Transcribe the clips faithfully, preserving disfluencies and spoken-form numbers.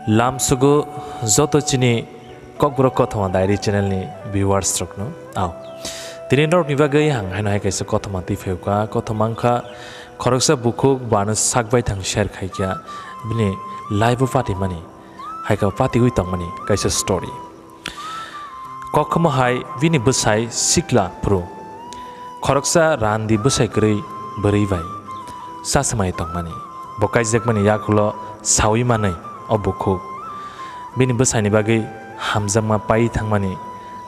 Lamsugo joto chini Kokborok Kothoma Diary channel ni viewers rokno. Ao. Tini norokni bagwi ang haino hai kaisa kothoma twi phaiwkha. Kothoma wngkha khoroksa bukhuk bano sak bai thang share khaikha bini life o patimani, hai kha patiwi tongmani kaisa story. Kokhoma hai bini bwsai sikla phuru khoroksa randi bwsai kwrwi bwrwi bai chasmai tongmani. Bo kaijakmani yakulo sawi manwi o bukhuk bini bwsaini bagwi hamjakma pai thangmani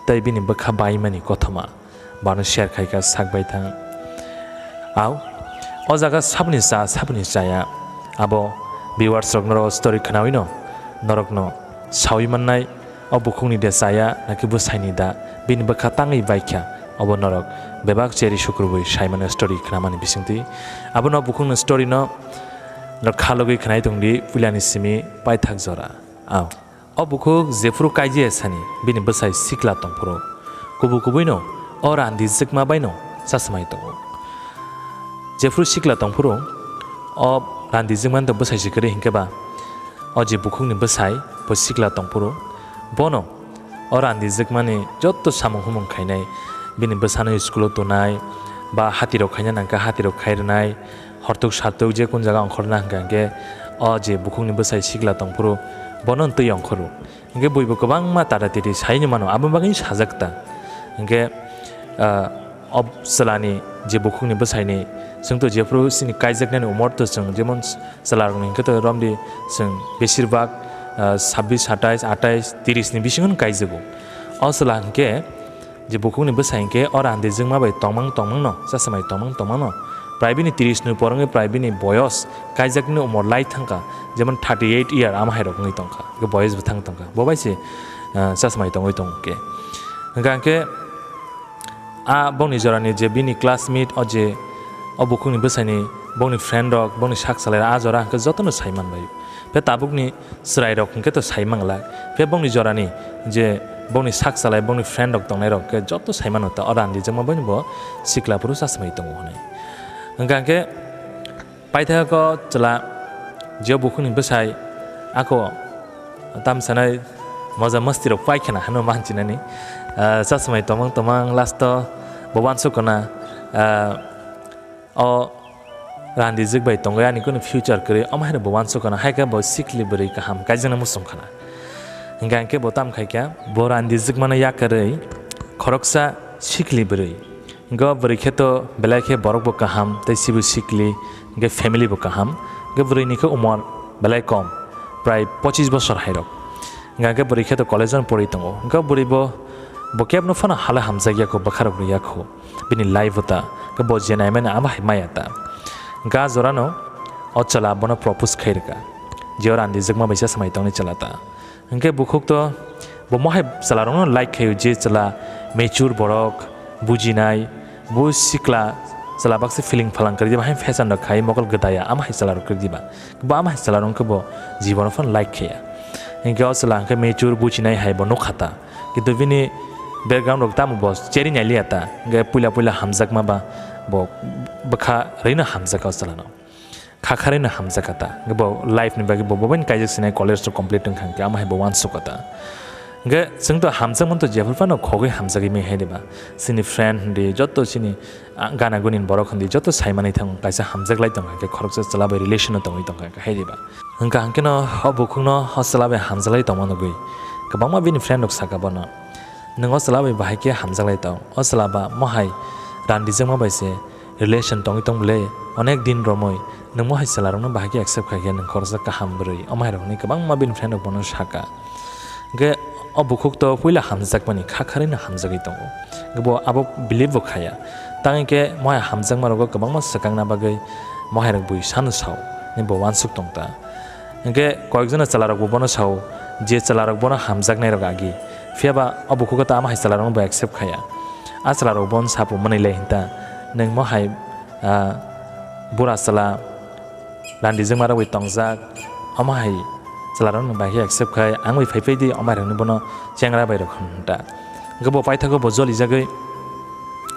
tei bini bwkha baimani kothoma bano share khaikha sak bai thang. Ao, o jaga saboni cha, saboni chaya. Abo viewers rok norok story khnawi no norokno sawi mannai, o bukhukni de chaya, naki bwsaini da, bini bwkha tangwi baikha, obo norok bebak cheri sukrubwi saimano story khnamani bisingtwi. Abono bukhukni story no norok khalogwi khnai tongdi, puilani simi paithak jora. Ao. O bukhuk jephuru kaijia sani bini bwsai sikla tongphuru, kubu kubuino o randi jwkma baino chasmai tongo. Jephuru sikla tongphuru, o randi jwkmani to bwsai si kwrwi hinkhe ba, o je bukhukni bwsai bo sikla tongphuru, bono o randi jwkmani jotto samung humung khainai, bini bwsano school-o tonai, ba hatirok khaina nangkha hatirok khai rwnai, hortuk sartuk je kun jaga ongkhorna hwnkha hwnkhe o je bukhukni bwsai sikla tongphuru bono twi ongkhoro. Hwnkhe buibo kwbangma tata titi saino mano, aboni bagwi sajak ta. Hwnkhe, ah, o chwlani je bukhukni bwsaini chwngto jephuru chini kaijaknani umor to chwng jemon chwlarokni hwnkhe to romdi chwng besir bak, ah, sabbish, satais, atais, tiris ni bisingo kaijago. O chwla hwnkhe je bukhukni bwsai hwnkhe o randi jwkma bai tongmang tongmangno, chasmai tongmang tongmangno, prai bini tiris ni por wngwi prai bini boyos kaijakni umor lai thangkha, jemon thirty eight year ama hai rok wngwi tongkha, hwnkhe boyos bo thang tongkha, bo bai se, ah, chasmai tongwi tongkhe. Hwnkha hwnkhe a bongni jorani je bini classmate o je o bukhukni bwsaini bongni friend rok, bongni sak salai a jora hwnkhe jotono sai manbai. Tei tabukni chwrairok hwnkhe to sai manglak. Phiya bongni jorani je bongni sak salai, bongni friend rok tongnai rok khe joto sai mano ta, o randi jwkma bai bo sikla phuru chasmai tongo hwnwi. Hwnkha hwnkhe paithak o chwla je bukhukni bwsai ako tamsanai moja masti rok pai khna hwnwi manchinani, ah, chasmai tomang tomang last o bo uansukha na, ah, O randijwk bai tongwi ani kunu future kwrwi, omo haino bo uansukha na, hai khe bo sikli bwrwi kaham kaijaknai muchung khna. Hwnkha hwnkhe bo tamo khai kha, bo randijwk mano yakarwi khoroksa sikli bwrwi. Hwnkhe o bwrwi khe to belai khe borok bo kaham tei sibo sikli, hwnkhe family bo kaham. Hwnkhe bwrwini khe umor belai kom, prai pochis bosor hai rok. Hwnkha hwnkhe bwrwi khe to college-o porwi tongo. Hwnkhe bwrwi bo, bo kebno phano hala hamjak ya kho, bwkha rok rw ya kho. Bini life o ta, khe bo je nai mani abo hai maya ta. Ga jorano o chwla bono propose khai rwkha, je o randijwkma bai se swmai tongni chwla ta. Hwnkhe bukhuk to bo mohai chwla rokno like khaio, je chwla mature borok, bujinai, bo sikla chwla baksa feeling phalang kwrwi diba, hai fashion rok khai mokol gwdaya, amo hai chwla rok kwrwi diba. Bo amo hai chwla rok khe bo jibono phano like khaiya. Hwnkhe o chwla hwnkhe mature bujinai hai bo nukha ta. Kintu bini background rok tamo bo cheri nai liya ta, hwnkhe puila puila hamjakma ba bo bwkha rwino hamjak o chwlano, kha kha rwino hamjak kha ta, hwnkhe bo life ni bagwi bo bobaini kaijak sinai college rok complete wngkha hwnkhe amo hai bo uansukha ta. Hwnkhe chwng to hamjakmani to jephuru phano khogwi hamjagwi maya hai diba, chini friend hwndi joto chini, ah, gana gunin borok hwndi joto saimani thango kaisa hamjaklai tongkha hwnkhe khoroksa chwla bai relation o tongwi tongkha hwnkhe hai diba. Hwnkha hwnkhe no o bukhukno o chwla bai hamjaklai tongma nugwi kwbangma bini friend rok saka bono, "Nwng o chwla bai bahai khe hamjaklai tong, o chwla ba mohai randijwkma bai se relation tongwi tong bwle, onek din romwi nwng mohai chwla rokno bahai khe accept khai khe nwng khoroksa kaham bwrwi," omo hai rok hwnwi kwbangma bini friend rok bono saka. Hwnkhe o bukhuk to puila hamjakmani kha kharino hamjagwi tongo. Hwnkhe bo abo believe bo khaya. Tang hwnkhe mohai hamjakma rogo kwbangma swkangna bagwi mohai rok bui sano sao, hwnwi bo uansuk tong ta. Hwnkhe koyekjona chwla rok bo bono sao, je chwla rok bono hamjaknai rok agi. Phiya ba o bukhuk to amo hai chwla rokno bo accept khaya. A chwla rok bono sapo mwnwi le hinta, "Nwng mohai, ah, bura chwla, randijwkma rok bai tongjak, omo hai chwla rok nwng bai khe accept khai, ang bai phai phai di," omo hai rok ni bono chengra bai rok hwn ta. Hwnkhe bo paithago bo joli jagwi,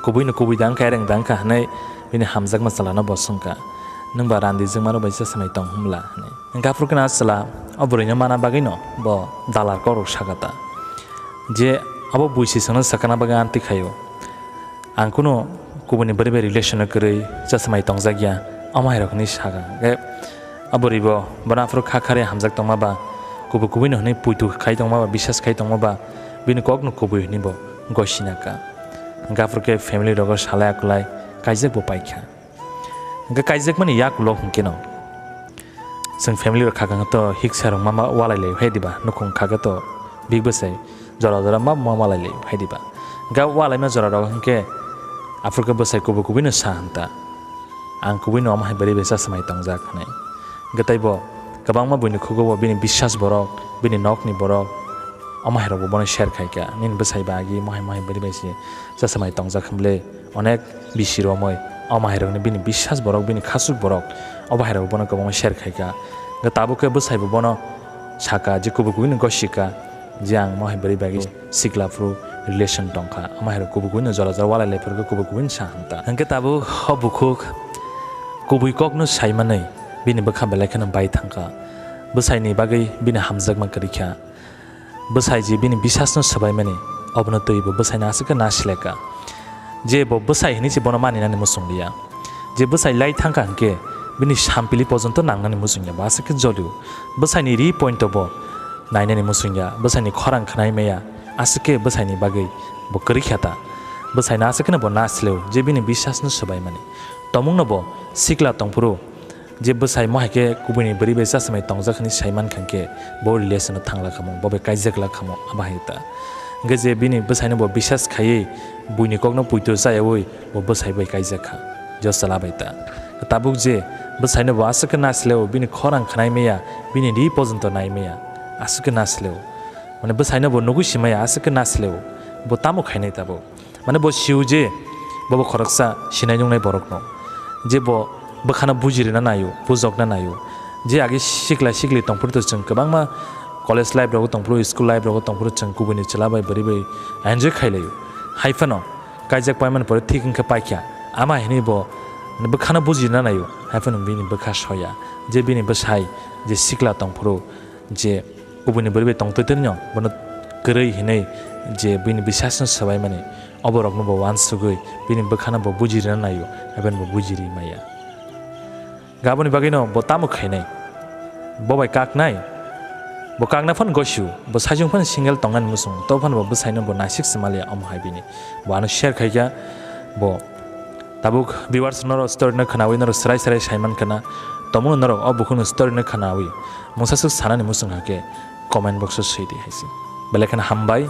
"Kubui no kubui da wngkha, ereng da wngkha," hwnwi bini hamjakma chwla no bo swngkha, "Nwng ba randijwkma rok bai se swmai tong hwnbla?" hwnwi. Hwnkhe aphuru khe no a chwla O bwrwino mana bagwino bo dalar kokrok sakha ta je abo buisi chwngno swkakna bagwi amtwi khaio. Ang kunu kubuni bwrwi bai relation no kwrwi chasmai tongjak ya, omo hai rok hinwi sakha. Hwnkhe o bwrwi bo bono aphuru kha kharwi hamjak tongma ba, kubui kubui no hinwi puitu khai tongma ba, bisas khai tongma ba, bini kok no kubui hinwi bo gosi na kha. Hwnkhe aphuru khe family rogo salai akulai kaijak bo paikha. Hwnkhe kaijakmani yakulo hwnkhe no chwng family rok khakang to hiksa rok ma ma walai lai hai diba, nukhung khaka to big bwsai jora jora ma ma walai lai hai diba. Hwnkhe walaima jora rok hwnkhe aphuru khe bwsai kubui kubui no sa hwn ta, "Ang kubui no omo hai bwrwi bai chasmai tongjak," hwnwi. Hwnkhe tei bo kwbangma buini khugo bo bini bisas borok, bini nokni borok omo hai rok bo bono share khai kha, "Nini bwsai ba agi mohai mohai bwrwi bai se chasmai tongjak hwnle onek bisi romwi." Omo hai rokni bini bisas borok, bini khasuk borok obo hai rok bono kwbangma share khai kha. Hwnkhe tabuk khe bwsai bo bono sakha je kubui kubui no gosi kha je ang mohai bwrwi bai sikla phuru relation tongkha, omo hai rok kubui kubui no jora jora walai lai phuru kubui kubui no sa hwn ta. Hwnkhe tabuk o bukhuk kubui kok no sai manwi bini bwkha belai kheno bai thangkha. Bwsai ni bagwi bini hamjakma kwrwi kha. Bwsai je bini bisas no swbaimani, obono twi bo bwsai no aswk khe na seleka. Je bo bwsai hinwi se bono maninani muchung liya. Je bwsai lai thangkha hwnkhe bini sampili pojonto nangnani muchung ya, bo aswk khe jolio. Bwsai ni ri point o bo nainani muchung ya, bwsai ni khorang khwnai maya, aswk khe bwsai ni bagwi bo kwrwi kha ta. Bwsai no aswk kheno bo na seleo je bini bisas no swbaimani. Tomung no bo sikla tongphuru je bwsai mo hai khe kubui ni bwrwi bai chasmai tongjak hinwi sai mankha hwnkhe bo relation no thangla khamu, bo bai kaijak la khamu, abo hai ta. Hwnkhe je bini bwsai no bo bisas khaiwi buini kok no puito chayawi bo bwsai bai kaijak kha, je chwla bai ta. Tabuk je bwsai no bo aswk khe na seleo, bini khorang khwnai maya, bini ri pojonto nai maya, aswk khe na seleo. Mane bwsai no bo nugui si maya, aswk khe na seleo. Bo tamo khainai tabuk. Mane bo sio je, bobo khoroksa sinai nungnai borokno. Je bo bwkhano bujirina naio, bujokna naio. Je age sikla sikli tongphuru to chwng kwbangma college life rogo tongphuru, school life rogo tongphuru chwng kubuini chwla bai bwrwi bai enjoy khailaio. Hai phano kaijak paimani pore thik wngkhe paikha. Ama hinwi bo bwkhano bujirina naio, hai phano bini bwkha soya. Je bini bwsai je sikla tongphuru, je kubuni bwrwi bai tongtwi tongno bono kwrwi hinwi je bini bisasno swbaimani, oborokno bo uansugwi bini bwkhano bo bujirina naio, abo bo bujiri maya. Gaboni bagwino bo tamo khainai? Bo bai kaknai? Bo kakna phano gosio, bo sajwng phano single tongnani muchungo, to phano bo bwsaino bo naisik se maliya, omo hai bini. Bo ano share khaikha, bo Tabuk viewers norok story no khwnawi norok swrai swrai sai mankha na, tomungno norok o bukhukni story no khwnawi mungsa swk sanani muchung hakhe comment box o swi di hai se. Belai kheno hambai,